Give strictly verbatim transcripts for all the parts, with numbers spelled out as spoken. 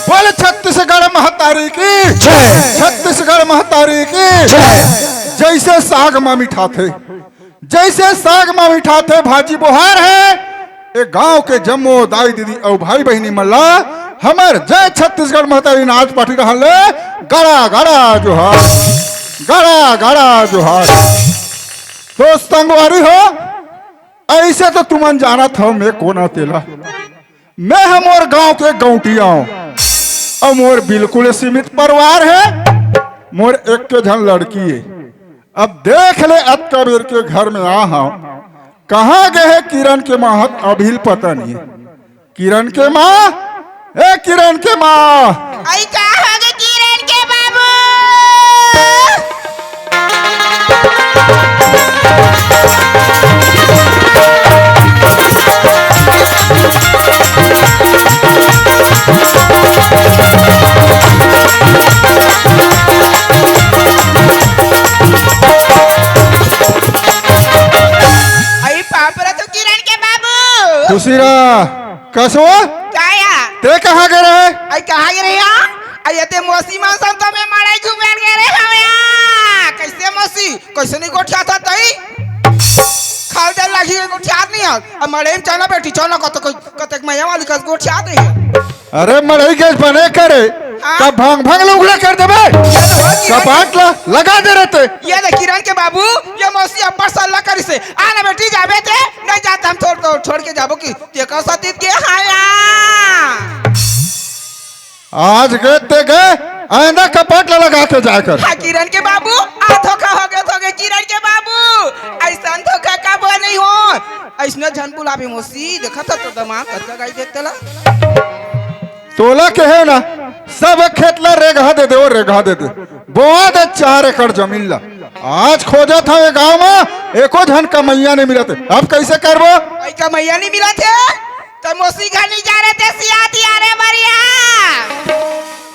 बोल छत्तीसगढ़ महतारी की जय। छत्तीसगढ़ महतारी की जय। जैसे साग मा मिठाथे, जैसे साग मा मिठाथे भाजी बोहार हे, ए गांव के जम्मो दाई दीदी अउ भाई बहिनी मन ला हमर जय छत्तीसगढ़ महतारी नाच पार्टी डहर ले गड़ा गड़ा जोहार, गड़ा गड़ा जोहार। तो संगवारी हो, अइसे तो तुमन जानत हव मैं कोन आंव तेला। मैं ह मोर गांव के गौंटिया आंव। अउ मोर बिल्कुल सीमित परिवार हे। मोर एक्के झन लड़की हे। अब देख ले, अतका बेर के घर में आय हंव, कहां गे हे किरण के मां ह, अभी ले पता नइ हे। किरण के मां, ए किरण के मां। अई का होगे किरण के बाबू? अई बाप रे, तो किरण के बाबू। खुशी रह। कस ओ? का या? तें कहां गे रहे? अई कहां गे रहे या? अई एते मौसी मन संग तो मैं मड़ई घूमे गे रहे हंव या। कइसे मौसी? कइसे नइ गोठियाथस तंय? खाल दे लागी गोठियात नइ हस। अब मड़ई में चल ना बेटी, चल ना, कत-, कत-, कतेक मया वाली कस गोठियात हे। अरे मड़ई गेस बने करे, हां? त भंग भंग लुगड़ा कर देबे। ये तो हो किरण कपाट ला लगा दे रहे तें। ये देख किरण के बाबू, ये मौसी अब्बड़ सल्ला करिस हे। आ ना बेटी, जाबे तें, नइ जात हम छोड़, छोड़, छोड़ के जाबो कि तेकर साथ गे हंव या। आज गे तें गे, आइंदा कपाट ला लगा के जाय कर। हां, किरण के बाबू, आ धोखा होगे, होगे किरण के बाबू। अइसन धोखा कभू नइ होय। अइसने झन बुलाबे मौसी, देखत हस तो दमांद कतका गारी देथे तेला। तोला कहेंव ना, सब खेत ला रेगहा दे दे, ओ रेगहा दे दे। बोवा दे चार एकड़ जमीन ला। आज खोजत हंव ए गांव मा, एको झन कमइया नइ मिलत हे। अब कइसे करबो? अई कमइया नइ मिलत हे, त मौसी घर नइ जाय रहे तें सियात तियारे बर या।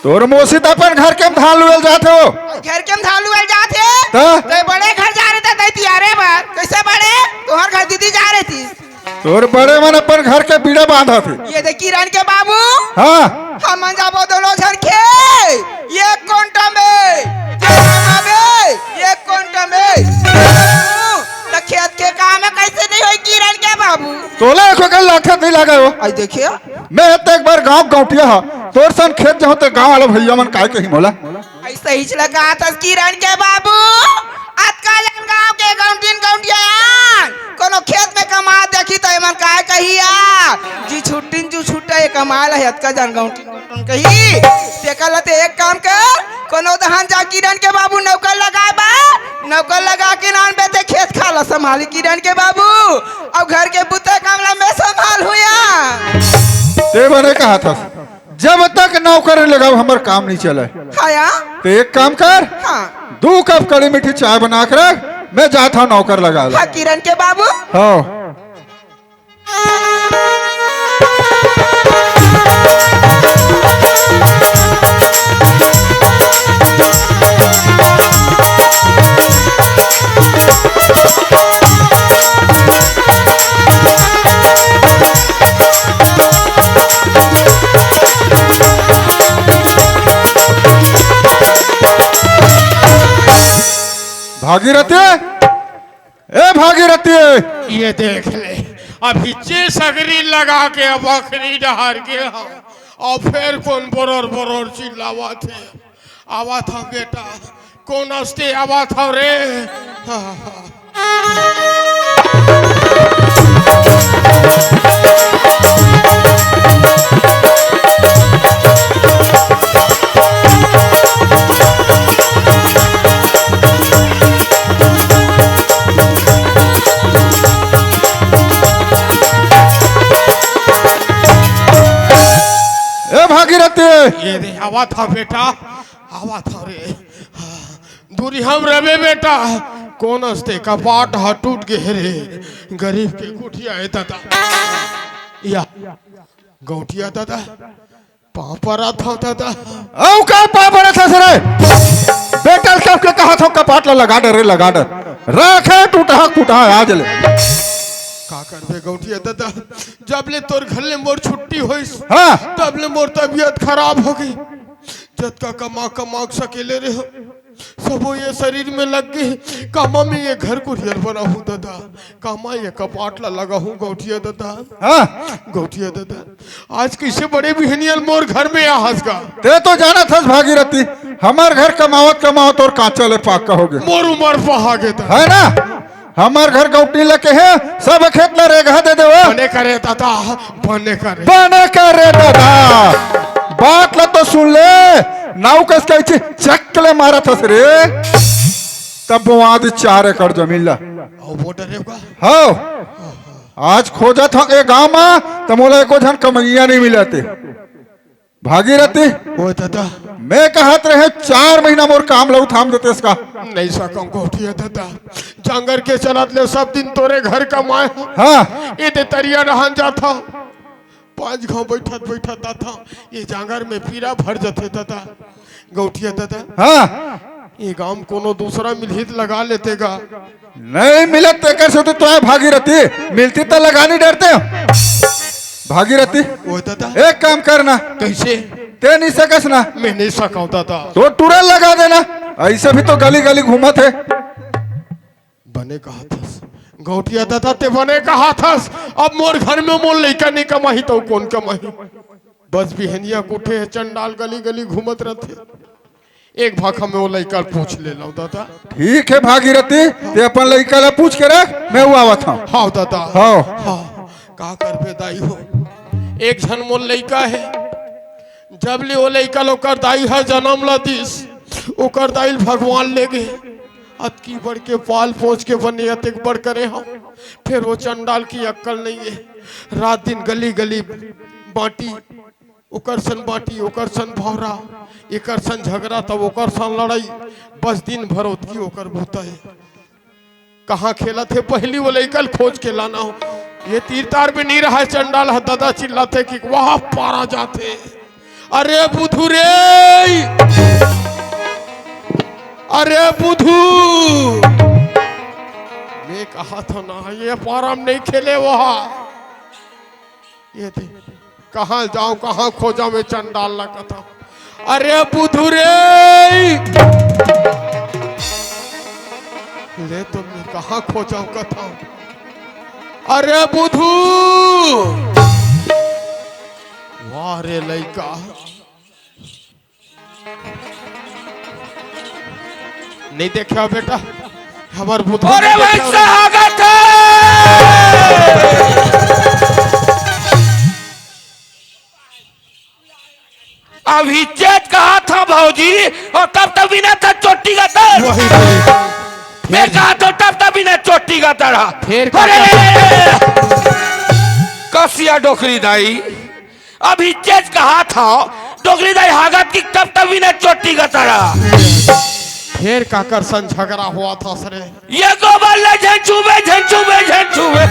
तोर मौसी त अपन घर के म धान लुए ल जाथे ओ। घर के म धान लुए ल जाथे? त? तें बड़े घर जाय रहे तें तियारे बर। कइसे बड़े? तोर घर दीदी जाय रहितिस। तोर बड़े मन अपन घर के बीड़ा बांधत हे। ये देख किरण के बाबू। हां। हमन जाबो दूनों झन खेत। एक कोंटा में। एक कोंटा में। त खेत के काम कइसे नइ होय किरण के बाबू? तोला एको कन लाखत नइ लागे ओ। अई देखिए। मैं ह त एक बार गांव गौंटिया हंव। तोर सन खेत जाहूं त गांव वाला भइया मन काय कही मोला? अइसे ही लगा तस किरण के बाबू, अतका जन गांव के गौंटिन गौंटिया आन, कोनो खेत में कमात देखही त एमन काय कही या, जी छुट्टिन जू छुट्टा ए कमाय ल हे अतका जन गौंटिन गौंटिन कही। तेकर ले तें एक काम कर, कोनो दहान जा किरण के बाबू नौकर लगाय बा, नौकर लगा के लानबे तें खेत खार ल संभालही किरण के बाबू, अउ घर के बुता काम ल मैं संभालहूं या। तें बने कहत हस। जब तक नौकर नइ लगाव, हमर काम नइ चलय। हां या? तें एक काम कर, हां। दू कप कड़ी मीठी चाय बना के रख, मैं जात हंव नौकर लगा ला। हां, किरण के बाबू। हां। भागीरथी, ए भागीरथी। ये देख ले, अभी जे सगरी लगा के अब अखनी डहर गे हंव, अउ फेर कोन बरोर बरोर चिल्लावत हे। आवत हंव बेटा, कोन असते आवत हंव रे? आवत हंव बेटा, आवत हंव रे। हाँ, दूरिहा म रबे बेटा, कोन अस ते कपाट ह टूट गे रे, गरीब के गोठिया ए ददा। या, गोठिया ददा, पाँव परत हंव ददा। अउ का पाँव परत हस रे? बेटा ल कब के कहत हंव कपाट ला लगा डर रे, लगा डर। राखे टूटहा फूटहा आज ले। का करबे गोठिया ददा, जब ले तोर घर ले मोर छुट्टी होइस, हाँ। तब ले मोर तबीयत खराब होगे। जतका कमा कमा के सकेले रेहेंव, सबो ये शरीर में लग गे। कामा में ये घर कुरियर बनाहूं ददा, कामा ये कपाट ला लगाहूं गोठिया ददा। हाँ। गोठिया ददा, आज कइसे बड़े बिहनिया ल मोर घर में आहस गा? ते तो जानत हस भागीरथी, हमर घर कमावत कमावत तोर कांचा ले पाका होगे। मोर उमर पहा गे ददा। है ना? हमर घर गौटी लगे हे, सब खेत ला रेगहा दे देवो। बने करे ददा, बने करे। बने करे ददा। बात ला तो सुन ले, नाऊ कस कहिथे, चक ले मारत हस रे। तब बोआ दे चार एकड़ जमीन ला। अउ वो डरे का? हव। आज खोजत हंव ए गांव म, त मोला एको झन कमइया नइ मिलत हे। भागीरथी, ओए ददा। मैं कहत रहेंव, चार महीना मोर काम ला उठाम देतेस का? नइ सकंव गोठिया ददा। जांगर के चलत ले सब दिन तोरे घर कमाए हंव। हाँ। ए दे तरिया डहन जाथंव। पांच घांव बइठत बइठत आथंव। ये जांगर में पीरा भर जथे ददा। गोठिया ददा। हाँ। ये गांव म कोनो दूसरा मिलही त लगा लेते गा। नइ मिलत तेकर सेती तो आय भागीरथी, मिलती त लगा नइ डरतेंव। भागीरथी, ओए ददा। एक काम कर ना। कइसे? ते नइ सकस ना। मैं नइ सकंव ददा। तो टूरा ल लगा दे ना, अइसे भी तो गली गली घूमत हे। बने कहत हस गोठिया ददा, ते बने कहत हस। अब मोर घर में मोर लइका नइ कमाही त कोन कमाही? बस बिहनिया के उठे हे चंडाल गली गली घूमत रथे। एक भाखा में वो लइका ल पूछ ले लंव ददा। ठीक हे भागीरथी, ते अपन लइका ला पूछ के रख, मैं वो आवत हंव। हव ददा। हव। हाँ, का करबे दाई हो, एक झन मोर लइका हे। जब ले वो लइका ल ओकर दाई ह जनम ला दिस, ओकर दाई ल भगवान ले गे। अतकी बड़ के पाल पोस के बने अतेक बड़ करे हंव, फेर वो चंडाल के अक्कल नइ हे। रात दिन गली गली बांटी, ओकर सन बांटी, ओकर सन भौंरा, एकर सन झगरा, तब ओकर सन लड़ई, बस दिन भर ओतकी ओकर बूता हे। कहाँ खेलत हे, पहिली वो लइका ल खोज के लाना हो। ये तीर तार भी नइ रहय, चंडाल ह ददा चिल्लाथे कि वहाँ पारा जाथे। अरे बुधू रे, अरे बुधू, मैं कहत हंव ना, ये पारा म नइ खेले वहाँ। ये दे, कहाँ जांव, कहाँ खोजंव, मैं चंडाल ला कथंव। अरे बुधू रे, ले तो मैं कहाँ खोजंव कथंव। अरे बुधू, वाह रे लइका, नइ देखे हो बेटा, हमर बुधू अरे नइ देखे हो। भैंसा हागत हे। अभी चेत कहा था भौजी, अउ तब तक बिना था चोटी का दर। वही, वही। मैं कहा था तब तक बिना चोटी का दर। फिर अरे, क्या? कसिया डोकरी दाई। अभी चेत कहा था, डोकरी दाई हागत कि तब तक बिना चोटी का दर। फेर काकर सन झगरा होवत हस रे? ये गोबर ले झन छुबे, झन छुबे, झन छुबे।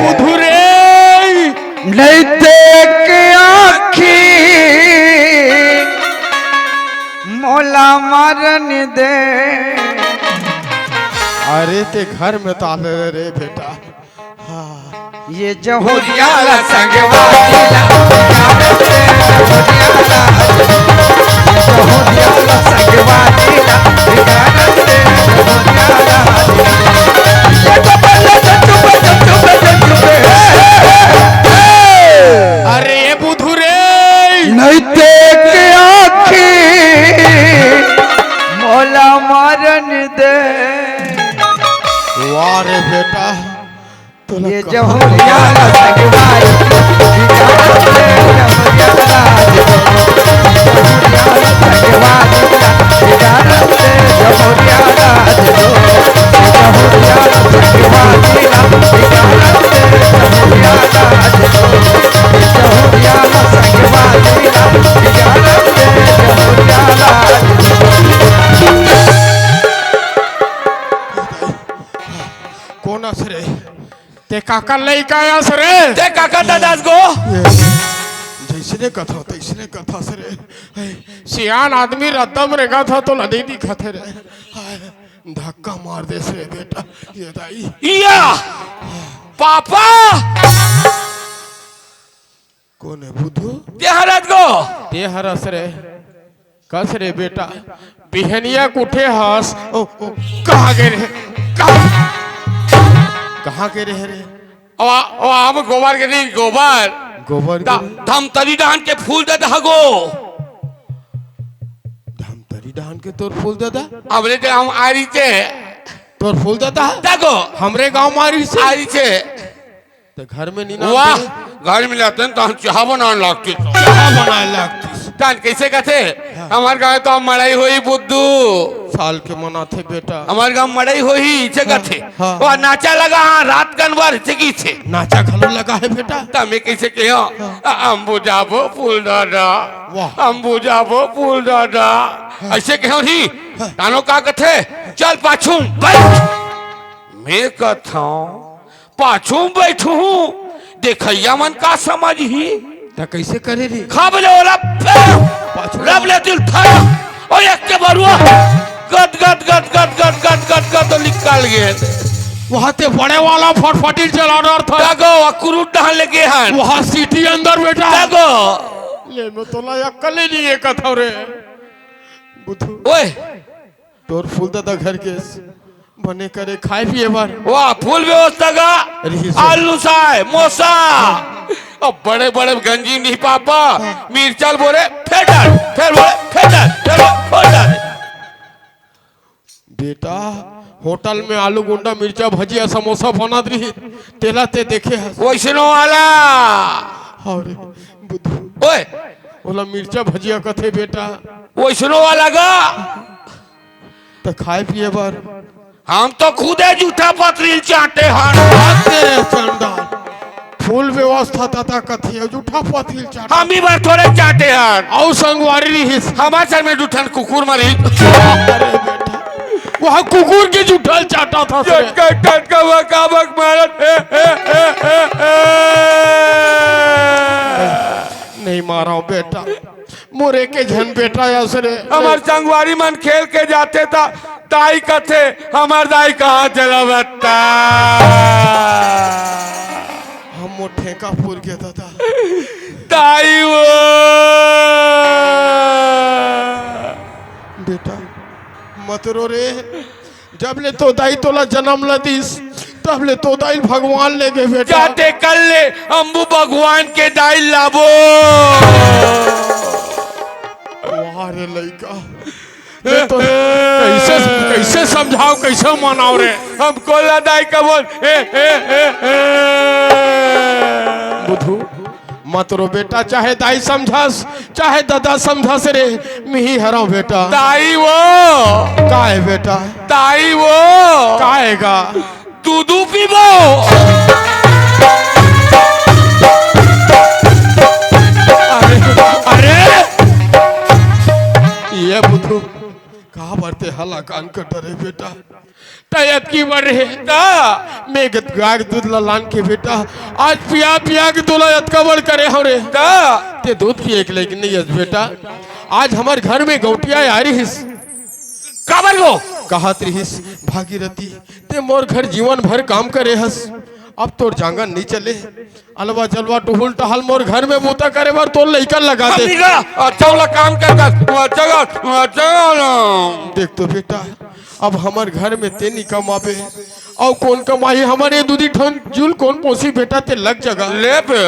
बुधू रे। नइ देख आँखी मोला मरन दे। अरे ते घर में ताले रे बेटा। हाँ। ये जहुरिया ला संगवारी ला, जहुरिया ला, जहुरिया ला संगवारी ला, जहुरिया ला। ये तो बल्ले चुप, चुप, चुप, चुप, हे, हे, हे, हे। अरे ये बुधू रे। नइ देख आँखी मोला मरन दे। वाह रे बेटा। ये जहुरिया ला संगवारी, जहुरिया ला संगवारी, जहुरिया ला संगवारी, जहुरिया ला संगवारी, जहुरिया ला संगवारी। ते काकर लइका आस रे? ते काकर ददा आस गो? जइसने कथा, तइसने कथा से रे। सियान आदमी रद्दा म रेंगत हे त नदी दिखत हे रे। हाय, धक्का मार देस रे बेटा। ये दाई। इया! पापा! कोन हे बुधू? ते हरस गो? ते हरस रे। कस रे बेटा, बिहनिया के उठे हस, ओ, ओ, कहाँ गे रहे? कहाँ, कहाँ गे रहे रे? ओ, ओ, अब गोबर के नहीं, गोबर। गोबर के ध-, नहीं? धमतरी डहन के फूल दे दहा गो। धमतरी डहन के तोर फूल दे दा? हमरे गाँव म आय रहिसे। तोर फूल दे दा? देखो। हमरे गाँव म आय रहिसे। आय रहिसे। त घर में नहीं ना वाह, आते? घर में लाते त हम चाह बनान लागतिस। चाह बनाए लागतिस। तहन कइसे कथे? हाँ। हमर गाँव तो मड़ई होही बुद्धू। साल के मनाथे बेटा। हमर गाँव मड़ई होही, इसे हाँ, कथे। हाँ। वो नाचा लगा, हाँ, रात कन बर, इसे कहिसे। नाचा घलो लगा हे बेटा। त मैं कइसे कहेंव? हाँ। अ-, अम्बू जाबो फूल दादा। वाह। अम्बू जाबो फूल दादा। हाँ। अइसे कहेंव ही। हाँ। तानो का कथे? चल पाछू, बइठ। मैं कथंव, पाछू म बइठहूं, देखइया मन का समझही? त कइसे करे रे? खब ले ओला, फेर पाछू रब ले दिल थारा, ओ एक के बरुआ, गद, गद, गद, गद, निकल गे। वहाँ ते बड़े वाला फटफटी चला डर था। तगो, अकुरुट डहन ले गे हन। वहाँ सीटी अंदर बेटा। तगो। ले मैं तोला अक्कल ही नहीं हे कथंव रे। बुधू। ओए। तोर फूल ददा घर के बने करे खाए पिए बर। वाह, फूल व्यवस्था का रिहिस। आलू साय, मोसा। अब बड़े-बड़े गंजी नहीं पापा, हाँ। मिर्चा ल बोले, फेर डाल, फेर बोले, फेर डाल, फेर बोले, फेर डाल। बेटा, होटल में आलू गुंडा, मिर्चा, भजिया, समोसा बनत रही, तेला ते देखे हस। वैष्णो वाला। अरे, बुद्धू। ओए। ओला मिर्चा भजिया कथे बेटा। वैष्णो वाला गा। त खाए पिए बर? हम तो खुदे जूठा पथरी ल चाटे हन। बात तेरे चंडाल। फूल व्यवस्था तथा कथे जूठा पथरी ल चाटे। हम ही बर थोड़े चाटे हन। अउ संगवारी रिहिस। हमर सर में दू ठन कुकुर मरिस। अरे बेटा, वहाँ कुकुर के जूठा ल चाटत हस रे। टटका, टटका, वकाबक मारत। हे, हे, हे, हे, हे। नहीं मारंव बेटा। मोर एके झन बेटा आस रे। हमर संगवारी मन खेल के जाथे त दाई कथे, हमर दाई कहाँ चला बता? हम मोर ठेका पुर गे ददा। दाई वो। बेटा, मत रो रे। जब ले तोर दाई तोला जनम ल दिस, तब ले तोर दाई ल भगवान ले गे बेटा। जाते कल ले अम्बू भगवान के दाई ल लाबो। वाह रे लइका, मैं तो कइसे, कइसे समझांव, कइसे मनांव रे? हमको ला दाई का बोल। ए, ए, ए, ए। बुधू, मत रो बेटा, चाहे दाई समझस, चाहे ददा समझस रे, मिही हरंव बेटा। दाई वो। काय बेटा? दाई वो। काय गा? दूधू पीबो। अरे, अरे, ये बुधू, काबर ते हला कान कटरे बेटा? त अतकी बड़ रहे। त मैं ग-, गाय के दूध ला लान के बेटा, आज पिया पिया के तोला अतका बड़ करे हंव रे। त ते दूध पिए के लायक नहीं हस बेटा। आज हमर घर में गौटिया आय रिहिस। काबर गो? कहत रिहिस, "भागीरथी, ते मोर घर जीवन भर काम करे हस, अब तोर जांगर नहीं चले।" अलवा जलवा टुहुल टहल मोर घर में बूता करे बर तोर लइका लगा दे। हम निगा, अच्छा वाला काम कर कर, अच्छा का, अच्छा वाला। देख तो बेटा, अब हमर घर में ते नी कमाबे, अउ कोन कमाही? हमर ये दूधी ठन जुल कोन पोसी बेटा, ते लग जगा। ले बे।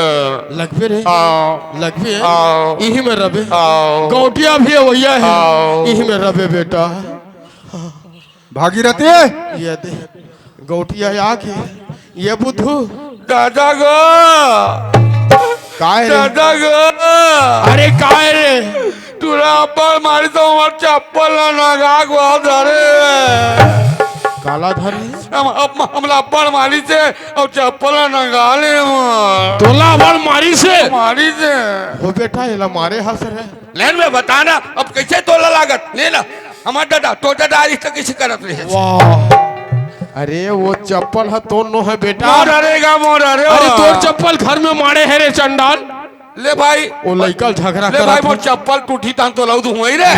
लगबे रे। आओ। लगबे। आओ। इही में रबे। आओ। गौटिया भी अवैया हे। आओ। इही में रबे बेटा। भागीरथी। ये दे। गौटिया आके, ये बुद्धू। दादा गो। काय रे? दादा गो। अरे काय रे? तोला अब्बड़ मारिस त हमर चप्पल ला नंगा के धरे। काला धरे? हम, हम, हमला अब्बड़ मारिस हे अउ चप्पल ला नंगा ले हमर। तोला अब्बड़ मारिस हे? मारिस हे। हो बेटा, एला मारे हस रे। ले न बे बता ना, अब कइसे तोला लागत? ले ना, हमर दादा, तोर दादा आइस त कइसे करत रहे? वाह। अरे वो चप्पल ह तोर नो हे बेटा। मोर हरे गा, मोर हरे। अरे तोर चप्पल घर में माड़े हे रे चंडाल। ले भाई। वो लइका झगरा ले भाई, मोर चप्पल टूटी तहन तो लऊ दूं वही रे।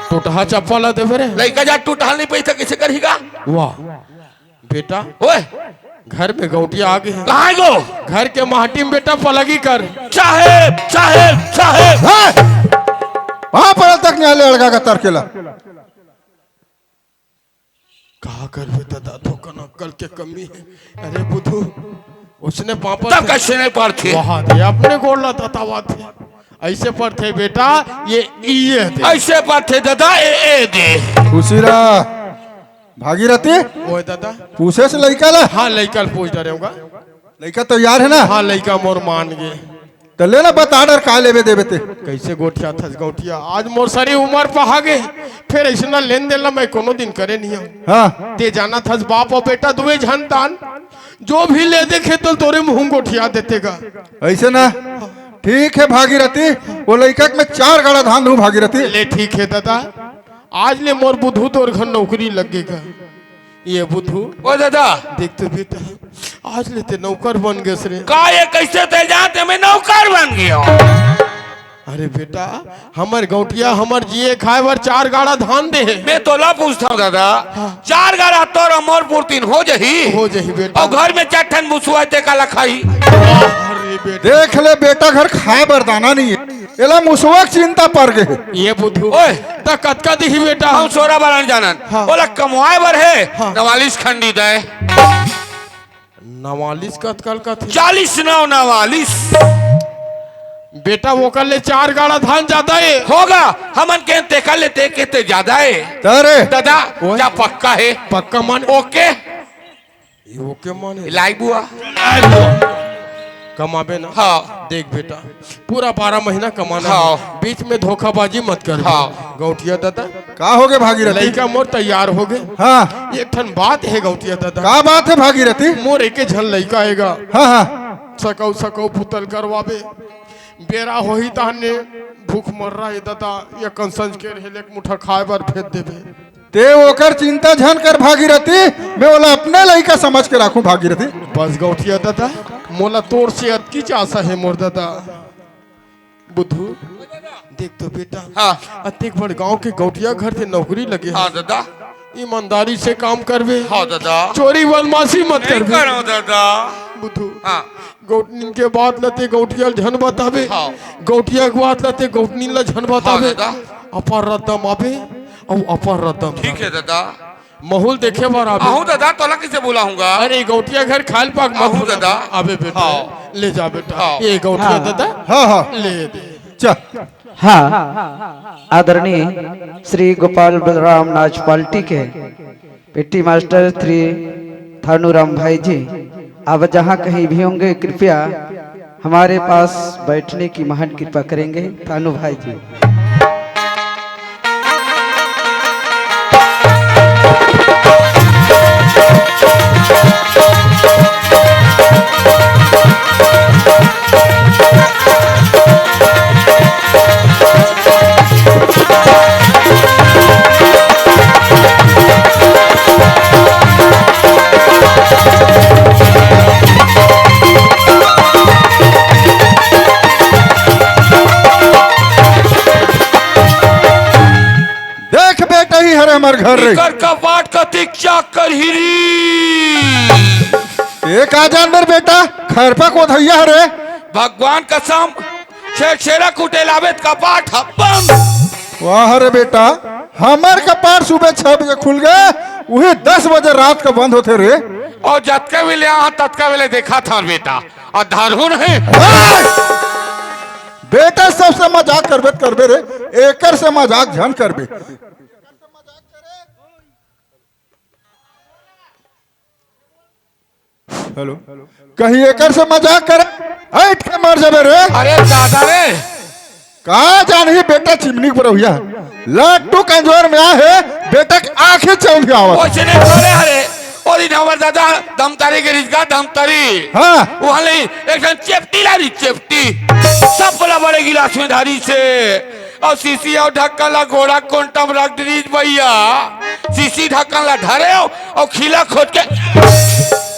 टूटहा चप्पल ह देबे रे। लइका जा टूटहा नहीं पैसा कैसे करही गा? वाह बेटा। ओए। घर में गौटिया आ गे। कहाँ गो? घर के माटी में बेटा पलगी कर। साहेब, साहेब, साहेब। हे! वहां पर तक नहीं आले लड़का का तरकेला। का करबे ददा, थोकन अक्कल के कमी हे। अरे बुधू, उसने पापा तब कैसे नहीं पढ़ते? वहां दे, अपने गोड़ ला ततावत हे। ऐसे पढ़ते बेटा, ये ई ये दे। ऐसे पढ़ते ददा, ए, ए दे। खुशी रहा। भागीरथी? ओए ददा। पूछे से लइका ला? हाँ, लइका ला पूछ डरे होगा। लइका तैयार हे ना? हाँ, लइका मोर मान गे। त ले ना, बता डर का लेबे देबे ते। कैसे गोठियाथस गौटिया? आज मोर सरी उमर पहा गे, फिर ऐसना लेन देन ला मैं कोनो दिन करे नहीं हूँ। हाँ। ते जानथस बाप अउ बेटा दुए झन तान, जो भी ले देखे तो तोरे मुंह गोठिया देते गा। ऐसे ना? ठीक हे भागीरथी, वो लइका के मैं चार गाड़ा धान दूं भागीरथी। ले ठीक हे ददा, आज ले मोर बुधू तोर घर नौकरी लग गे गा। ये बुधू। ओ ददा। देख तो बेटा, आज ले ते नौकर बन गेस रे। का ये कैसे ते जानते मैं नौकर बन गया हूँ? अरे बेटा, हमर गौटिया हमर जिए खाए बर चार गाड़ा धान दे हे। मैं तोला पूछता हूँ ददा, हाँ। चार गाड़ा तोर अउ मोर पुरतिन हो जही? हो जही बेटा। अउ घर में चार ठन मुसुआ हे ते काला खाही? अरे बेटा। देख ले बेटा, घर खाए बर दाना नहीं हे। एला मुसवा के चिंता पर गे हे। ये बुधू। ओए। त कतका दिही बेटा? हम सोरा बारन जानन। हाँ। ओला कमवाए बर हे, हाँ। नवालिस खंडी दे। नवालिस कतका ल कथे? चालीस नौ नवालिस। बेटा, ओकर ले चार गाड़ा धान जादा हे। होगा, हमन के तेकर ले ते के ते जादा हे। अरे। ददा, ओए। जा पक्का हे? पक्का मन? ओके। ये ओके मन हे? लाई बुआ। कमाबे ना? हाँ। देख बेटा, पूरा बारह महीना कमाना हाँ। हे। बीच में धोखाबाजी मत कर। हाँ। गौटिया ददा। का हो गे भागीरथी? लइका मोर तैयार हो गे। हाँ। एक ठन बात हे गौटिया ददा। का बात हे भागीरथी? मोर एके झन लइका हे गा। हाँ, हाँ। सकौ, सकौ पुतल करवाबे। बेरा होही तहने भूख मर रहा हे ददा, या कंसंज के रहे ले एक मुठा खाए बर भेज देबे। ते ओकर चिंता झन कर भागीरथी, मैं ओला अपने लइका समझ के राखूं भागीरथी। बस गौटिया ददा, मोला तोर से अतकीच आशा हे मोर ददा। बुधू, देख तो बेटा, हाँ। अतेक बड़ गांव के गौटिया घर ते नौकरी लगे हे। हाँ ददा। ईमानदारी से काम करबे। हाँ ददा। चोरी बदमाशी मत नहीं करबे। करो ददा। बुधू, हाँ। गौटनिन के बात ल ते गौटिया ल झन बताबे। हाँ। गौटिया के बात ल ते गौटनिन ल झन बताबे। हाँ, दादा। अपर रद्दम आबे, अउ अपर रद्दम ठीक हे, दादा। महूल देखे बर आबे। आहूं, दादा, तोला कइसे बुलाहूंगा? अरे, गौटिया घर खाल पाक मत आहूं, भूला। दादा। आबे बेटा, हाँ। ले जा बेटा। हाँ। ये गौटिया हाँ। दादा, हाँ, हाँ। ले दे। चल। हाँ, आदरणीय श्री गोपाल बलराम नाच पार्टी के पीटी मास्टर श्री थानूराम भाई जी, आप जहाँ कहीं भी होंगे, कृपया हमारे पास बैठने की महान कृपा करेंगे, थानू भाई जी। देख बेटा, ही हरे हमर घर रे। एकर कपाट कतिक चाक करही री। ए का जानबे रे बेटा, खरपा कोधइया हरे। भगवान कसम, छेरछेरा कूटे लाबे त कपाट ह बंद। वाह रे बेटा, हमर कपाट सुबह छह बजे खुल गे, उही दस बजे रात का बंद होथे रे। अउ जतका बेले आहा, ततका बेले देखाथंव बेटा, अउ धरहूं नहीं। ए! बेटा, सबसे मजाक करबे त करबे रे, एकर से मजाक झन करबे। हेलो, कहीं एकर से मजाक करे, हट के मर जाबे रे। अरे दादा रे। का जानही बेटा चिमनी पर हुआ। लट्टू कंजोर में आ हे, बेटा के आंखें चौंधी आवत। ओइसे नहीं बोले हरे, ओ दिन हमर दादा धमतरी के रिजगा धमतरी। हाँ। वहाँ ले एक ठन चेपटी ला रही, चेपटी। सब बोला बड़े गिलास में धारी से। अउ शीशी अउ ढक्कन ला गोड़ा कोंटा म रख डरिस भइया। शीशी ढक्कन ला धरेंव अउ खीला खोज के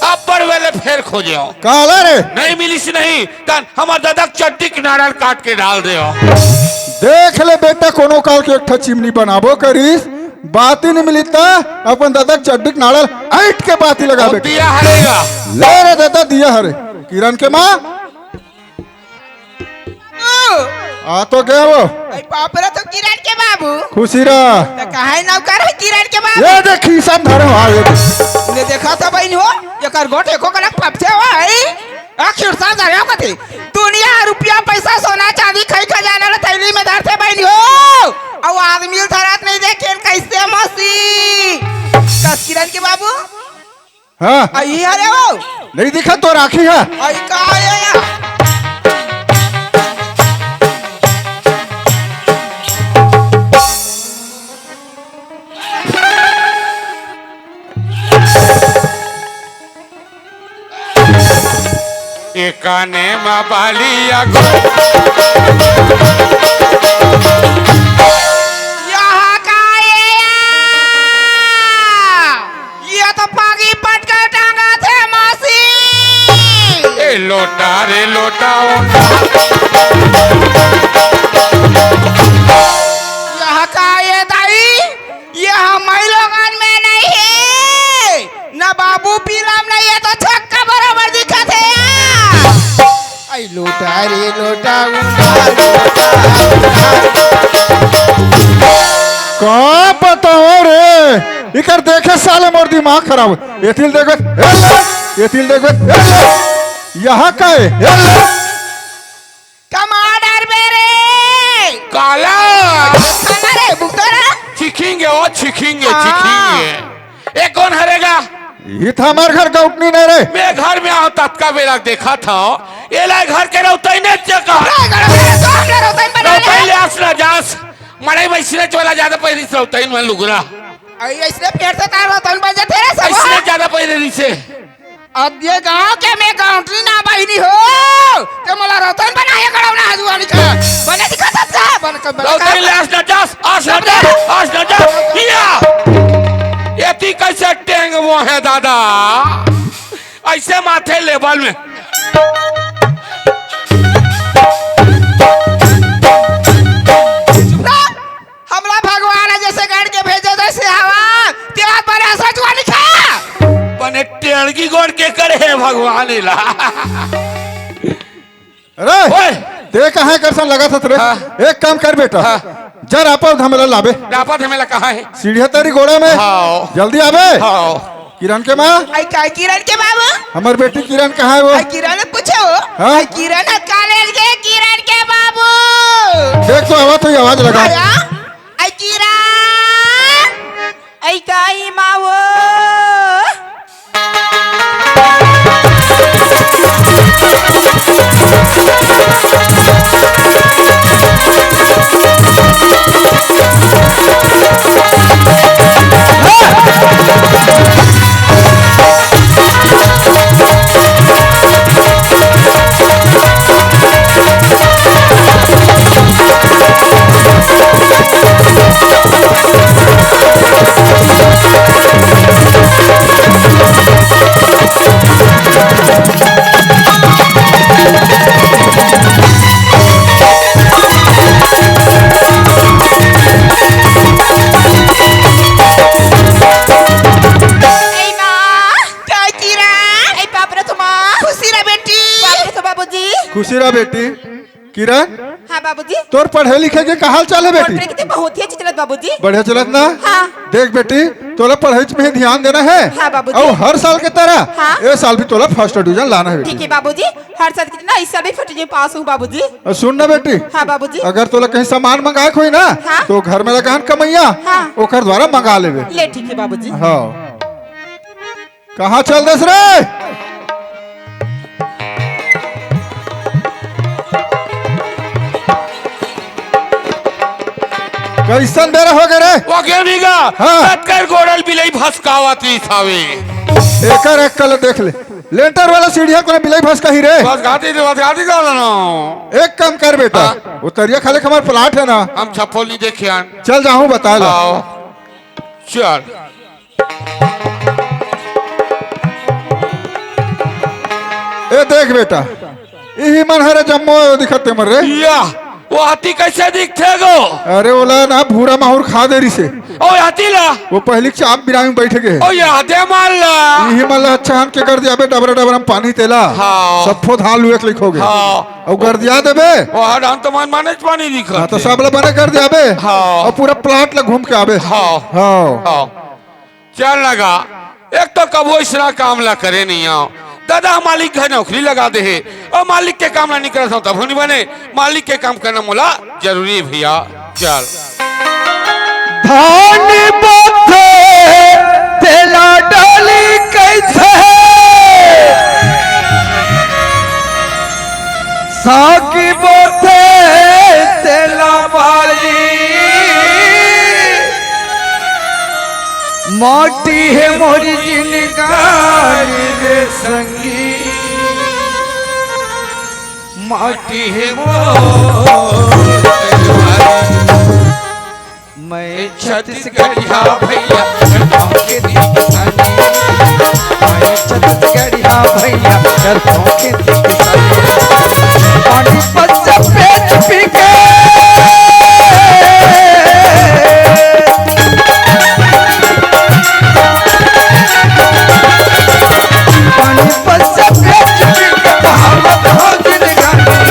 अब्बड़ बेले फेर खोजेंव। काला रे? नहीं मिलिस नहीं, तन हमर ददा के चड्डी के नाड़ा ल काट के डाल देंव। देख ले बेटा, कोनो काल के एक ठा चिमनी बनाबो करिस, बाती नइ मिलिस त अपन ददा के चड्डी के नाड़ा ल अइंठ के बाती लगा अउ बेटा। दिया हरे गा। ले रे ददा, दिया हरे। किरण के माँ, आ तो गया वो। अई बाप रे, तो किरण के बाबू। खुशी रह। त काहे नौकर हे किरण के बाबू? ये देख, खीसा म धरे हो, आ, ये देख। ले देखा त बहिन हो, एकर गोठ एको कनक फपथे हो, हई। आखिर सा धरे हो कथे। दुनिया रुपया, पैसा, सोना, चांदी, खई खजाना ल थैली में धरथे बहिन हो। अउ आदमी ल धरत नहीं देखे कइसे मौसी। कस किरण के बाबू। हाँ। अई हरे वो। नहीं दिखा तो राखी है। अई का हे या? ए काने म बाली अगो। यहाँ का ये या? ये तो पागी पटका टांगा थे मौसी। ए लोटा रे लोटा, ओ। यहाँ का ये दाई? ये हमई लोगन में नहीं हे। ना बाबू पीला म नहीं हे, तो छक्का बरोबर दिखत हे या। आई लोटा रे लोटा, उठा लोटा, उठा। का बताओ रे, इकर देखे साले मोर दिमाग खराब। एती ल देखबे, ए ले, एती ल देखबे, ए ले। यहाँ का हे? ए ले। कमा डरबे रे। काला। खाना रे, बुकतरा। छिखेंगे, ओ छिखेंगे, हाँ। छिखेंगे। ए कोन हरे गा? ये तो हमर घर गौटनी नहीं रे। मैं घर में आंव, ततका बेरा देखत हंव। एला घर के रौतइन नइ चका। रे, घर में तो हमने रौतइन बना ले। रौतइन ले आस ना जास। मड़ई में इसने चोला जादा पहिरिस रौतइन मन लुगरा। अई, अइसने फेर से तार रौतइन बन जाथे रे सब। अइसने जादा पहिरे रिसे। अब ये गांव के में गौटनी ना बहिनी हो, ते मोला रौतइन बनाए गड़ौना हजुआ लिखा। बने दिखत हस का? बने, बने रौतइन का? ले आस ना जास, आस ना जास, आस ना जास। या! एती कइसे टेंगबो हे दादा? अइसे माथे लेवल में। चुप रह। हमला भगवान ह जइसे गढ़ के भेजे तइसे हवा, तेला बने हंसा जुआ लिखा। बने टेड़गी गोड़ के करे हे भगवान इला। अरे, ओए। ते कहाँ कर सन लगा था रे? हाँ। एक काम कर बेटा, हाँ। जर आपा धमेला लाबे। आपा धमेला कहाँ हे? सीढ़िया तरी गोड़ा में। हाँ। जल्दी आबे। हाँ। किरण के माँ। आई का किरण के बाबू? हमर बेटी किरण कहाँ हे वो? आई किरण पूछे हो? हाँ? आई किरण ह कॉलेज के किरण के बाबू। देख तो आवा तो ये आवाज लगा। आया? आई किरण। आई काई माँ वो? ए माँ। का किरण? ए बाप रे तुम्हार। खुशी रह बेटी। बाप रे तो बाबूजी। खुशी रह बेटी। किरण। हाँ बाबूजी। तोर पढ़े लिखे के का हाल चाल हे बेटी? पढ़े लिखे तो बहुत ही अच्छे चलत बाबूजी। बढ़िया चलत ना? हाँ। देख बेटी, तोला पढ़ाई में ध्यान देना हे। हाँ बाबूजी। अउ हर साल के तरह हाँ। ए साल भी तोला first division लाना हे बेटी। ठीक हे बाबूजी, हर साल की ना इस साल भी first division पास हूँ बाबूजी। अउ सुन ना बेटी। हाँ बाबूजी। अगर तोला कहीं सामान मंगाए के होही ना, हाँ। तो घर में लगा हन कमैया, हाँ। ओकर द्वारा मंगा लेबे। ले ठीक हे बाबूजी। हाँ। कहाँ चल देस रे? कइसन बेरा हो गे रे? वो गेंव नहीं गा। हाँ। ततकर गोड़ल बिलई भसकावत रहिस हावे। एकर अक्कल देख ले। लेंटर वाला सीढ़िया कोने बिलाई भस कही रे। बस गाती दे, बस गाती का ना। एक काम कर बेटा, हाँ। वो तरिया खाले के हमार प्लाट है ना। हम छप्पो नहीं देखे आन। चल जाहूँ बता ला। आओ। चल। ए देख बेटा, इही मन हरे जम्मो दिखत ते मन रे। या, वो हाथी कैसे दिखथे गो? अरे ओला ना भूरा माहुर खा दे रिसे। ओ हाथी ला। वो पहली चाप बिरामी बैठ गए। ओ यादे मार ला। इही मन ला अच्छा हन के कर दिया बे, डबरा डबरा में पानी तेला। हाँ। सब फो धान लुए के लिखोगे। हाँ। अउ कर दिया देबे। ओ हर धान तो मन माने पानी दिखत हाँ, तो हे। सब ला बने कर दिया बे। हाँ। अउ पूरा प्लाट ला घूम के आबे। हाँ। हाँ। हाँ। चल लगा, एक तो कबो इसना काम ला करे नहीं आओ। दादा मालिक घर नौकरी लगा दे हे, अउ मालिक के काम ला नहीं करत हूँ, तब नहीं बने। मालिक के काम करना मोला जरूरी हे भैया। चल। धान बोथे तेला डाली कैसे, साग बोथे तेला बाली। माटी हे मोरी जिनगानी रे संगी, माटी हे मोर। मैं छत्तीसगढ़िया भैया, गाँव के दिल किसानी। मैं छत्तीसगढ़िया भैया, गाँव के दिल किसानी। पानी पत्ता पेट पी के। पानी पत्ता पेट पी के, हम भोजन गानी।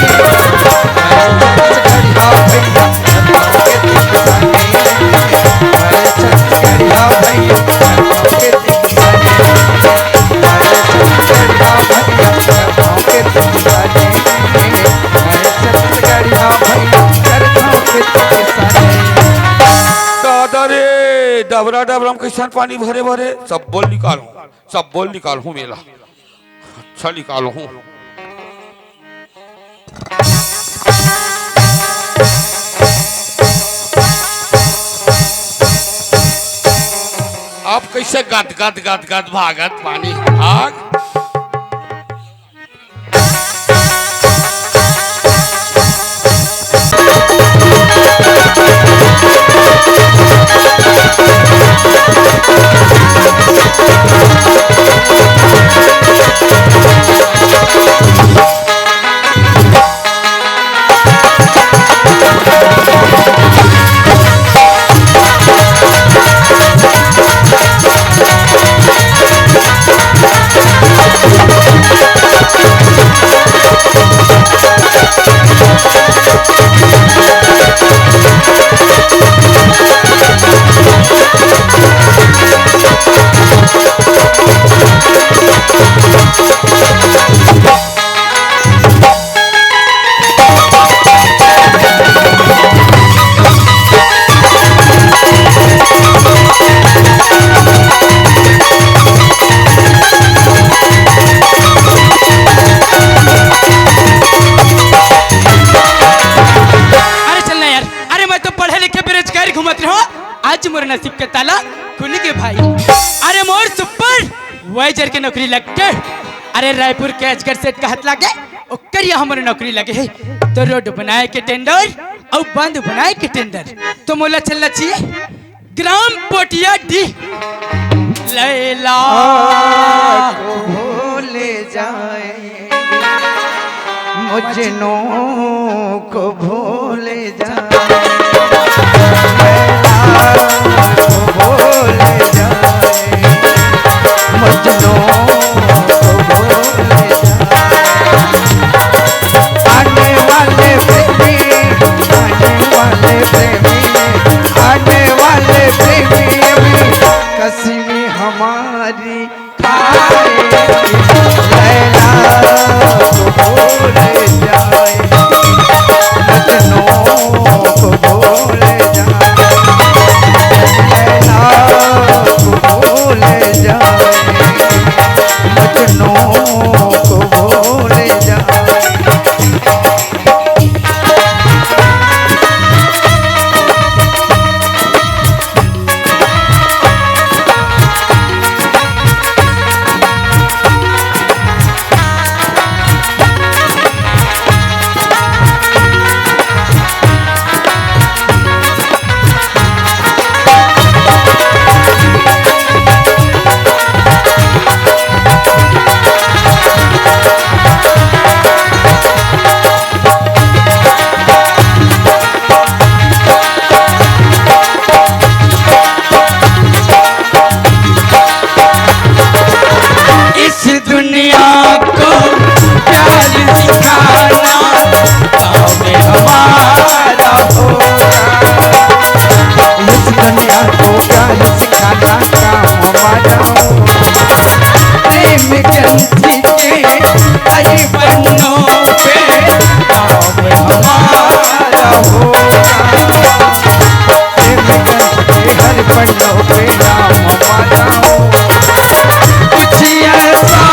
दादा रे, डबरा डबरा में कैसन पानी भरे भरे, सब बोल निकालूं, सब बोल निकालूं मेला। अच्छा निकालूं। अब कैसे गद गद गद गद भागत पानी भाग। अरे चल ना यार, अरे मैं तो पढ़े लिखे बेरोजगार घूमत रहो, आज मोर नसीब के ताला खुल गे भाई। अरे मोर सुपरवाइजर के नौकरी लग गे। अरे रायपुर के अजगर सेठ कहत लागे, ओकर यहाँ मोर नौकरी लगे हे। तो रोड बनाए के टेंडर अउ बांध बनाए के टेंडर, तो मोला चलना चाहिए ग्राम पोटिया डी। लैला को भूल जाए, मजनू को भूल जाए, लैला को भूल जाए, मजनू को भूल जाए। आने वाले प्रेमी, आने वाले प्रेमी, आने वाले प्रेमी अभी कश्मीर हमारी खाए। लैला को भूल जाए, मजनू को भूल जाए, लैला को भूल जाए, मजनू को भूल जाए। हर पन्नों पे नाम हमारा होगा। प्रेमगंज के हर पन्नों पे नाम हमारा होगा। कुछ ऐसा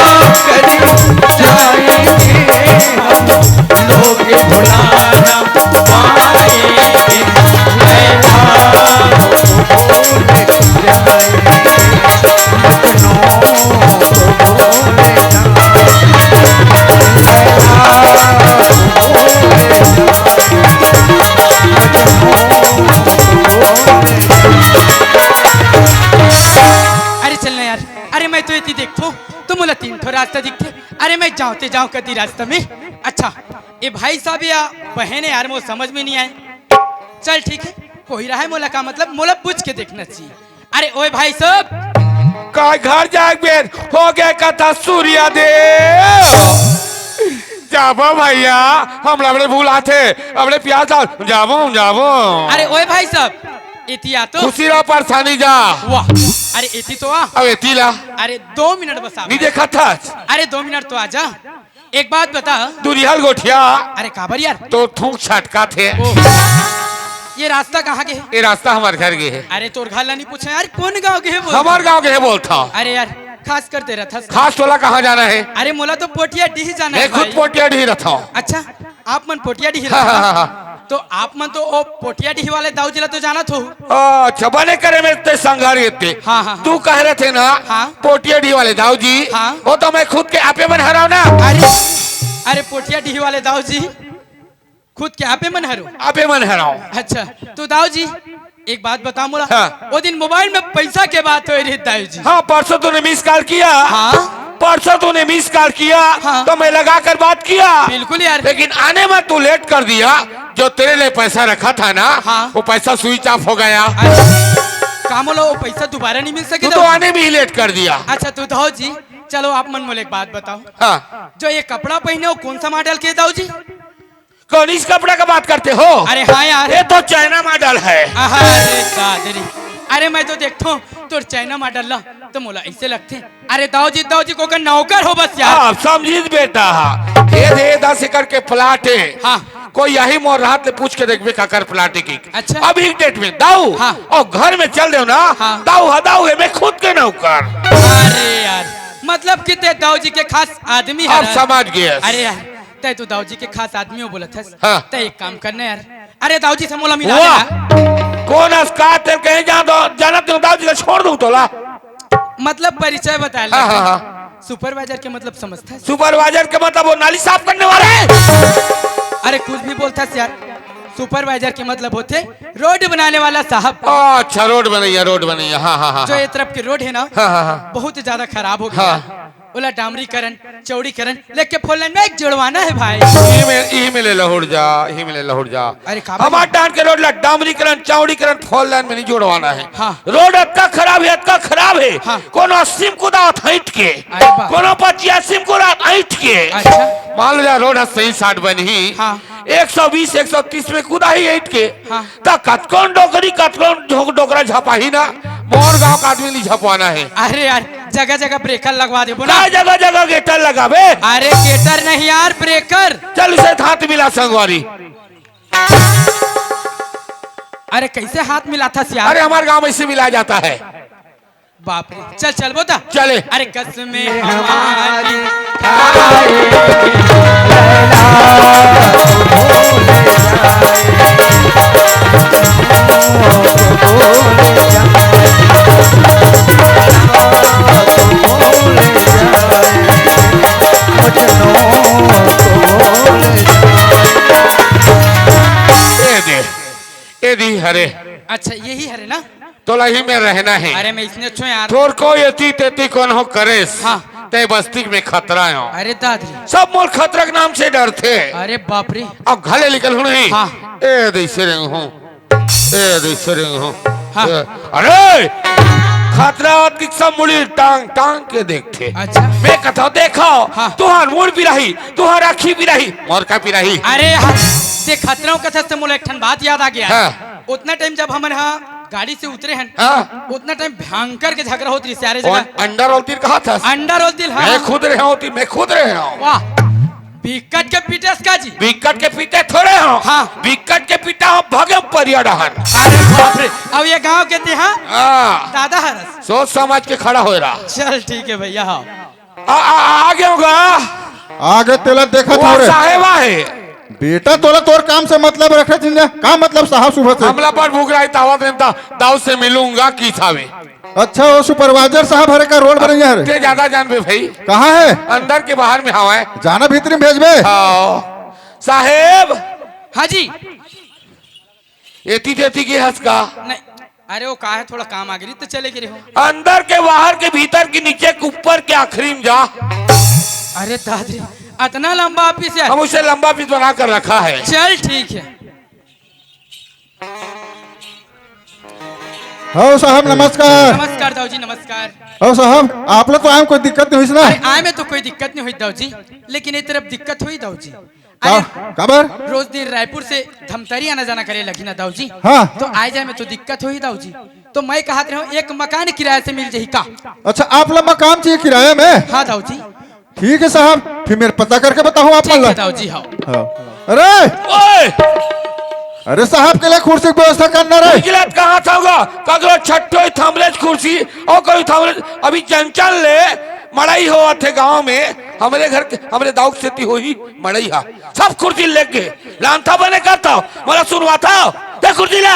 कर जाएंगे हम, लोग भुला ना पाएंगे। लैला को भूल जाएंगे, मजनू को भूल अरे चल ना यार, अरे मैं तो एती देखथों तो मोला तीन ठो रास्ता दिखथे। अरे मैं जांव ते जांव कती रास्ता में। अच्छा, ए भाई साहब या बहन हे यार, मोर समझ में नहीं आय। चल ठीक हे, कोई रहे मोला का मतलब, मोला पूछ के देखना चाहिए। अरे ओए भाई साहब। का घर जाए के बेर हो गे कथा सूर्या देव? जाबो भैया, हमला बड़े भूल आथे, अबड़े प्यास लाग, जाबो, जाबो। अरे ओए भाई साहब, एती आ तो। खुशी रह, परेशानी जा। वाह, अरे एती तो आ। अब एती ला। अरे दो मिनट बस आ। नहीं देखा था। अरे दो मिनट तो आ जा। एक बात बता। दुरिहल गोठिया। अरे काबर यार? तो थूक छटका थे। ओह, ये रास्ता कहाँ के हे? ये रास्ता हमार घर के हे। अरे तोर घर ला नहीं पूछा यार, कौन गांव के हे बोल? हमार गांव के हे बोलता। अरे यार, खास कर तेरा था। खास तोला कहाँ जाना हे? अरे मोला तो पोटिया डीह जाना हे मैं खुद भाई। पोटिया डीह रहता हूँ। अच्छा, आप मन पोटिया डीह हाँ, रहता हाँ, हव? हाँ, हाँ। तो आप मन तो ओ पोटिया डीह वाले दाऊ जी ला तो जानत हो। अच्छा, बने करे में ते संघारी एते। हाँ, हाँ, हाँ। तू कह रहे थे ना, हाँ। पोटिया डीह वाले दाऊ जी, हाँ। वो तो मैं खुद के आपे मन हरव ना। अरे, अरे पोटिया डीह वाले दाऊ जी, खुद के आपे मन हरो। आपे मन हरव। अच्छा, तो दाऊ जी, एक बात बता मोला। हाँ। वो दिन मोबाइल में पैसा के बात होय रही दाऊ जी। हाँ, परसों तूने मिस कॉल किया। हाँ। परसों तूने मिस कॉल किया, हाँ। तो मैं लगा कर बात किया। बिल्कुल यार। लेकिन आने में तू लेट कर दिया। जो तेरे लिए पैसा रखा था ना, हाँ। वो पैसा स्विच ऑफ हो गया। अच्छा, का मोला वो पैसा दोबारा नहीं मिल सके तू तो दाऊ जी? आने में ही लेट कर दिया। अच्छा, तो दाऊ जी, चलो आप मन मोला एक बात बताओ। हाँ। जो ये कपड़ा पहने हो, कौन सा मॉडल के दाऊ जी? कौन इस कपड़ा का बात करते हो? अरे हाँ यार। ये तो चाइना मॉडल है। अरे दादरी, अरे मैं तो देखता हूँ तोर चाइना मॉडल ला, तो मोला ऐसे लगते। अरे दाऊ जी, दाऊ जी को का नौकर हो बस यार। आप समझिस बेटा, ये दे दस एकड़ के प्लाट हे। हाँ। कोई यही मोर हाथ ले पूछ के देखबे काकर प्लाट हे की। अच्छा। अभी डेट में दाऊ हाँ। और घर में चल देव ना, हाँ। दाऊ हा दाऊ हे, मैं खुद के नौकर। अरे यार, मतलब कि ते दाऊ जी के खास आदमी आप हरस। समझ गए। अरे यार, तै तो दाऊ जी के खास आदमी हो बोलत हस। हाँ। तै एक काम करना यार, अरे दाऊ जी से मोला मिला वाह। देना। कौन अस का तेल कहीं जान दो, जानत नहीं दाऊ जी का छोड़ दूं तोला। मतलब परिचय बता ले। हाँ, हाँ, हाँ। सुपरवाइजर के मतलब समझता है? सुपरवाइजर के मतलब वो नाली साफ करने वाला है। अरे कुछ भी बोलता है यार, सुपरवाइजर के मतलब होते रोड बनाने वाला साहब। अच्छा, रोड बनैया, रोड बनैया, हाँ, हाँ, हाँ, जो हाँ। ये तरफ के रोड है ना, हाँ, हाँ, हाँ। बहुत ज्यादा खराब हो गया। हाँ। ओला डामरीकरण, चौड़ीकरण लेके फोर लेन में एक जुड़वाना है भाई। इही में, इही में ले लहुट जा, इही में ले लहुट जा। अरे का हमार भाई? डांड के रोड ला डामरीकरण, चौड़ीकरण, फोर लेन में नहीं जुड़वाना है। हाँ। रोड अतका खराब है, अतका खराब है। हाँ। कोनो अस्सी में कुदावत हइट के, अरे बाप। कोनो पच्चियासी में कुदावत हइट के। अच्छा। मान लो जा रोड है सही साठ बनही। हाँ। एक सौ बीस, एक सौ तीस में कुदाही हइट के। हाँ। त कतकोन डोकरी, कतकोन डोकरा झपाही ना, मोर गांव का आदमी नहीं झपवाना है। अरे यार, जगह जगह ब्रेकर लगवा देबो ना। का जगह जगह गेटर लगाबे? अरे गेटर नहीं यार, ब्रेकर। चल उसे हाथ मिला संगवारी। अरे कैसे हाथ मिलाथस यार? अरे हमारे गांव में इसे मिलाया जाता है। बाप रे, चल चल बोता। चले। अरे कसमें हमारी ए दे, ए दी हरे। अच्छा, यही हरे ना? तोला ही में रहना है। अरे, मैं इसने अच्छो यार। तोर को एती तेती कोनो करेस। हाँ। ते बस्ती में खतरा हो। अरे दादरी। सब मोर खतरा के नाम से डरथे। अरे बाप रे। अब घले निकल हूँ नहीं। हाँ। ए दे से रंग हूँ। ए दे से रंग हूँ। हाँ। ए, अरे! खतरा होत कि सब मुड़ी टांग, टांग के देखथे। अच्छा। मैं कथों देखो, हाँ। तुहार मुड़ पिराही, तुहार आँखी पिराही, मोर का पिराही। अरे हाँ, ते खतरा कथस ते मोला एक ठन बात याद आ गया। हाँ। उतना टाइम जब हमन हा गाड़ी से उतरे हन, हाँ। उतना टाइम भयंकर के झगड़ा होत रहिस यार, ए जगह। अंडा रोल तीर कहा था? अंडा रोल तीर, हाँ। मैं खुद रहे होती, मैं खुद रहे हूँ। वाह। बिकट के पीटेस का जी? बिकट के पीटे थोड़े हो। हाँ। बिकट के पीटा हो भगम परिया डहर। अरे बाप रे, अब ये गांव के तेहा हाँ। दादा हरस। सोच समझ के खड़ा होय रहा। चल ठीक है भैया, हाँ। आ, आ, आ गए होगा। आगे तेला देखत वो हो रे। साहेबा है। बेटा, तोला तोर काम से मतलब रखे जिंदा। का मतलब साहब सुबह से? हमला पर भूख रही तावा दिन ता दाऊ से मिलूंगा की थावे। अच्छा, वो सुपरवाइजर साहब हरे का रोड बनैया हरे? ते ज्यादा जानबे भाई। कहाँ है? अंदर के बाहर में हवा है। जाना भीतरी में भेजबे। आओ। साहेब। हाँ जी। एती तेती के हंस का? नहीं, अरे वो का है, थोड़ा काम आ गई तो चले गए हो। अंदर के बाहर के भीतर के नीचे के ऊपर के आखिरी में जा। अरे दादरी, इतना लंबा ऑफिस है? हम उसे लंबा ऑफिस बना कर रखा है। चल ठीक है। हो साहब, नमस्कार। नमस्कार दाऊ जी, नमस्कार। हो साहब, आप लोग तो आए में कोई दिक्कत नहीं हुई ना? अरे आए में तो कोई दिक्कत नहीं हुई दाऊ जी, लेकिन ये तरफ दिक्कत हुई दाऊ जी। का-, अरे, काबर? रोज दिन रायपुर से धमतरी आना जाना करे लगी ना दाऊ जी। हाँ। तो आए जाए में तो दिक्कत हुई दाऊ जी। तो मैं कहत रहे हूँ, एक मकान किराया से मिल जाही का? अच्छा, आप लोग मकान चाहिए किराया में? हाँ दाऊ जी। ठीक है साहब, फिर मेरे पता करके बताओ आप ठीक वाला। है दाऊ जी, हाँ। हाँ। अरे, ओए! अरे साहब के लिए कुर्सी की व्यवस्था करना रे। निकलत कहाँ था होगा? कगरो छट्टो ही थमलेज कुर्सी और कोई थमलेज। अभी चंचल ले मड़ई होवत हे गांव में, हमरे घर के, हमरे दाऊ के सेती होही मड़ई हा। सब कुर्सी लेके लानता बने करता हो, मोला सुनवाता हो। दे कुर्सी ला।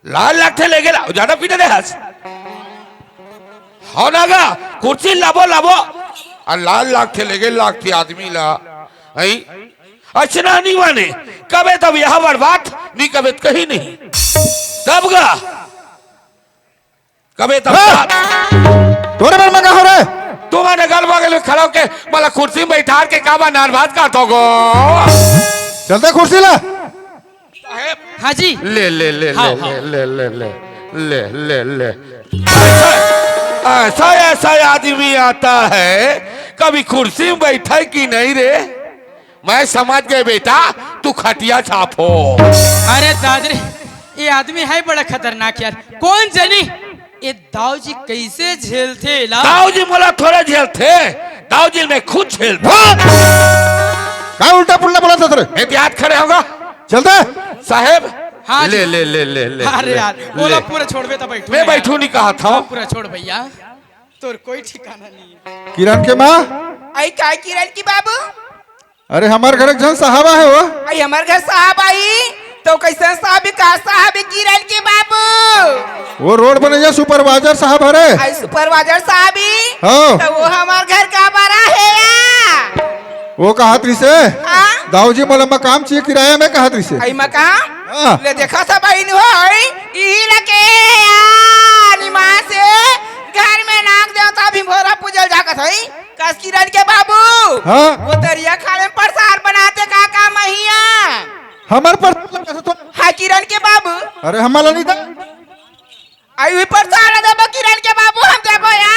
लाल लागथे लेगे ला, ज्यादा पीटे दे हस। हो ना गा, कुर्सी लाबो, लाबो। आ लाल लागथे लेगे लागथे आदमी ला। हई? अच्छा ना नहीं माने। कबे तब यह बड़ बात, नहीं कबे तो कहीं नहीं। तब गा। कबे तब हाँ! बात। तोरे मन में का हो रे? तुम्हारे गल बगल में खड़ा होके मला कुर्सी में बैठार के काबा नार भात का तो गो। चलते कुर्सी ला। साहेब। हाँ जी। ले, ले, ले, हाँ, ले, हाँ। ले, ले, ले, ले, ले, ले, ले। ऐसा, ऐसा, ऐसा आदमी आता है, कभी कुर्सी में बैठा है कि नहीं रे? मैं समझ गए बेटा, तू खटिया छाप हो। अरे दादरे, ये आदमी है बड़ा खतरनाक यार। कौन जनी ये दाऊ जी कैसे झेलथे ला? दाऊ जी मोला थोड़े झेलथे, दाऊ जी मैं खुद झेलथे। हाँ! का उल्टा पुल्टा बोला था तेरे? मैं भी हाथ खड़े होगा। चलते? साहेब, हाँ जी। ले, ले, ले, ले, ले, अरे ले, यार, ले। बोला पूरा छोड़बे तो बैठू मैं मैं बैठू यार। नहीं कहा था। हाँ, पूरा छोड़ भैया, तोर कोई ठिकाना नहीं है। किरण के माँ? आई का किरण की बाबू? अरे, हमार घर एक झन साहब आहे हो। आई हमार घर साहब आई, तो कैसन साहब ही? का साहब ही? किरण के बाबू। वो रोड बनैया सुपरवाइजर साहब हरे। आई सुपरवाइजर साहब ही? हाँ। तो वो हमार घर का बारा है या? वो कहत रहिसे, हाँ? दाऊ जी मोला मकाम चाहिए किराया में कहत रहिसे। आई मकाम? हाँ। ले देखा सब आई नु होई, ई लगे या, निमास से घर में नाग देवता भिंभोरा पूजल जाकत हई। कस किरण के बाबू, हाँ? वो दरिया खाड़े में प्रसाद बनाते का काम हिया? हमर प्रसाद तो हाँ, किरण के बाबू। अरे, हमला नहीं दा। आई हुई प्रसाद देबो किरण के बाबू, हम देबो या।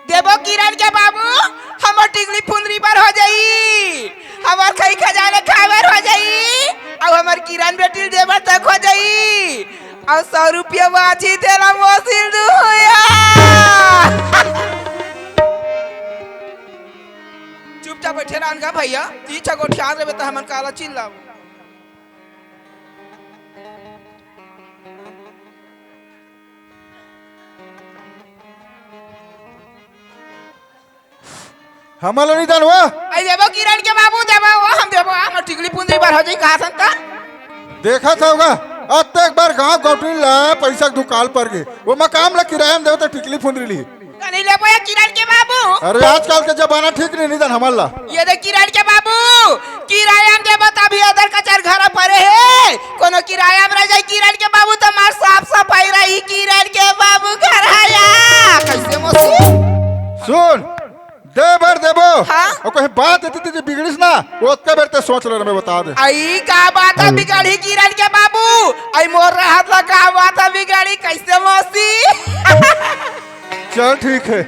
देबो किरण के बाबू, हमर टिकली फुंदरी बर हो जाई, हमर खई खजाने खाए बर हो जाई, अउ हमर किरण बेटी ल देबर तक हो जाई, अउ सौ रुपया बाची तेला मोसिल दुहू या। चुपचाप बैठे रहन गा भैया, तीन छह गोठियात रहे त हमन काला चिल्लाबो। हमला नहीं जानवा? आई देबो किरण के बाबू, देबो वो, हम देबो, हम टिकली पुंदरी बर हो जाई कहा संता। देखा था होगा, अतेक बार गांव गौटरी ला पैसा के दुकाल पर गे, वो मकाम ला किराया में देबो तो टिकली पुंदरी ली। कनी लेबो ये किरण के बाबू। अरे आजकल के जमाना ठीक नहीं, निदान हमला। ये दे किरण के बाबू, किराया में देबो तभी अदर कचर घर परे हे। कोनो किराया में रह जाए किरण के बाबू तो मार साफ सफाई रही किरण के बाबू घर आया। कैसे मोसी? सुन, दे बर देबो। हाँ? अउ कहीं बात एती तेती बिगड़िस ना, वो ओतका बेर ते सोच ले, मैं बता दे। आई का बात है हाँ। बिगड़ी किरण के बाबू? आई मोर रहत ला का बात है बिगड़ी? कैसे मोसी? चल ठीक है।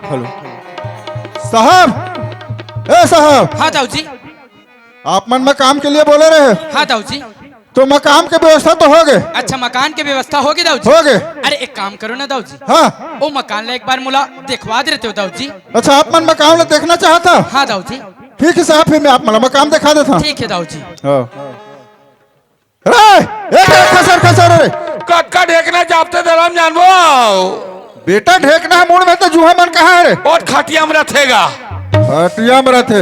हेलो। साहब, ए साहब। हाँ दाऊ जी। आप मन में काम के लिए बोले रहे। हाँ दाऊ जी। तो मकान के व्यवस्था तो होगे। अच्छा, मकान के व्यवस्था होगे दाऊ जी। होगे। अरे, एक काम करो ना दाऊ जी। हाँ। ओ मकान ला एक बार मोला देखवा दे रहे हो दाऊ जी। अच्छा, आप मन मकान ला देखना चाहत हा? हाँ दाऊ जी। ठीक है साहब, फिर मैं आप मन ला मकान देखा देता हूँ। ठीक है दाऊ जी। हाँ। रे, ए, ए, खसर, खसर, रे। कतका ढेकना चापते धरम जानबो। बेटा, ढेकना मुड़ में तो जुहा मन कहाँ है रे? ओट खटिया में रथेगा। खटिया में रथे।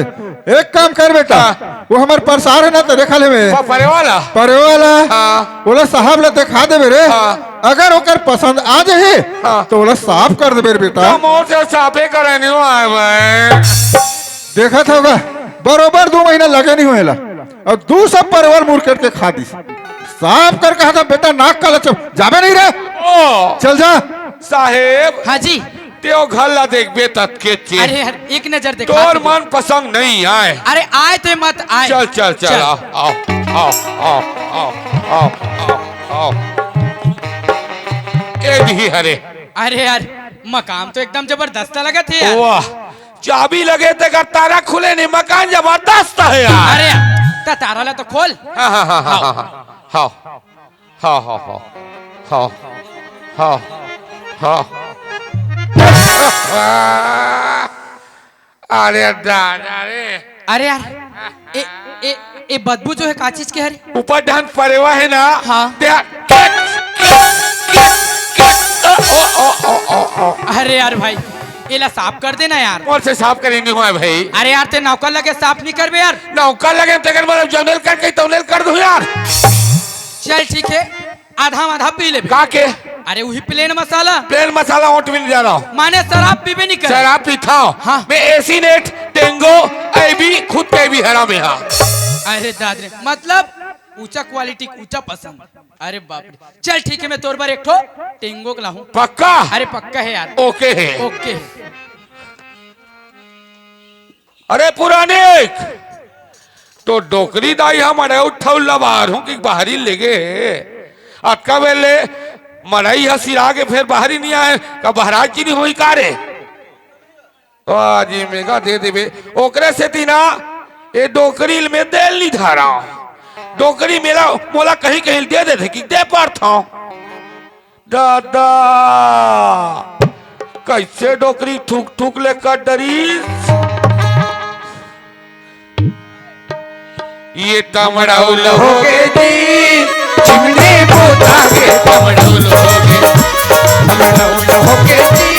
एक काम कर बेटा, हाँ। वो हमर परसार है ना, तो देखा ले में। प-, परे वाला। परे वाला। हाँ। ओला साहब ला देखा देबे रे। हाँ। अगर ओकर पसंद आ जाही, हाँ। तो ओला साफ कर देबे रे बेटा। तो मोर से साफे करे नहीं आए भाई। देखत होगा, बरोबर दू महीना लगे नहीं होएला। अउ दू सब परवल मुरकेट के खा दिस। साफ कर कहा था, बेटा, नाक का लचम, जाबे नहीं रे। ओ। चल जा। साहेब। हाँ जी। तें ओ घर ला देखबे ततके चे। अरे यार, एक नजर देखा तोर दे। मन पसंद नहीं आए। अरे आए ते मत आए। चल, चल, चल, चल। आओ, आओ, आओ, आओ, आओ, आओ, आओ, आओ। ए भी हरे। अरे यार, मकान तो एकदम जबरदस्त लगत हे यार। वाह, चाबी लगे तेकर तारा खुले नहीं, मकान जबरदस्त है यार। अरे, त तारा ला तो खोल। हाँ, हाँ, हाँ, हाँ, हाँ, हाँ, हाँ, हाँ, हाँ, हाँ, हाँ, हाँ। अरे दादा रे। अरे यार, ए, ए, ए बदबू जो है का चीज के हरे? ऊपर ढान परेवा है ना? हाँ। ते, ओ, ओ, ओ, ओ, ओ। अरे यार भाई, एला साफ कर देना यार। कौन से साफ करे नहीं हुआ है भाई? अरे यार, ते नौकर लगे साफ नहीं करबे यार। नौकर लगे तेकर मतलब जनरल करके तौनेल कर दूं यार। चल ठीक है, आधा आधा पी लेबे। का के? अरे वही प्लेन मसाला। प्लेन मसाला ओट भी नहीं जा रहा। माने शराब पीबे नहीं कर। शराब पीता हूँ। हाँ। मैं एसी नेट, टेंगो, एबी, खुद के भी हराम है। हाँ। अरे दादरे, मतलब ऊंचा क्वालिटी, ऊंचा पसंद। अरे बाप रे। चल ठीक है, मैं तोर बर एक ठो टेंगो के लाहूं। पक्का? अरे पक्का है यार। ओके है। ओके है। अरे पुरानिक, तो डोकरी दाई ह मड़ई उठउल ला बाहर हूँ कि बाहरी लेगे हे। अतका बेर ले मड़ई ह सिरा के फेर बाहरी नहीं आए, का बहराज की नहीं होई का रे? आज ये मेगा दे देबे, ओकरे सेती ना, ये डोकरी में तेल नहीं धरा। डोकरी मेला मोला कहीं कहीं दे देथे कि दे पारथंव। दादा, कइसे डोकरी ठुक ठुक ले कर डरिस? ये तमड़ौल हो गे जी, चिमनी पोता के तमड़ौल हो गे, तमड़ौल हो गे जी,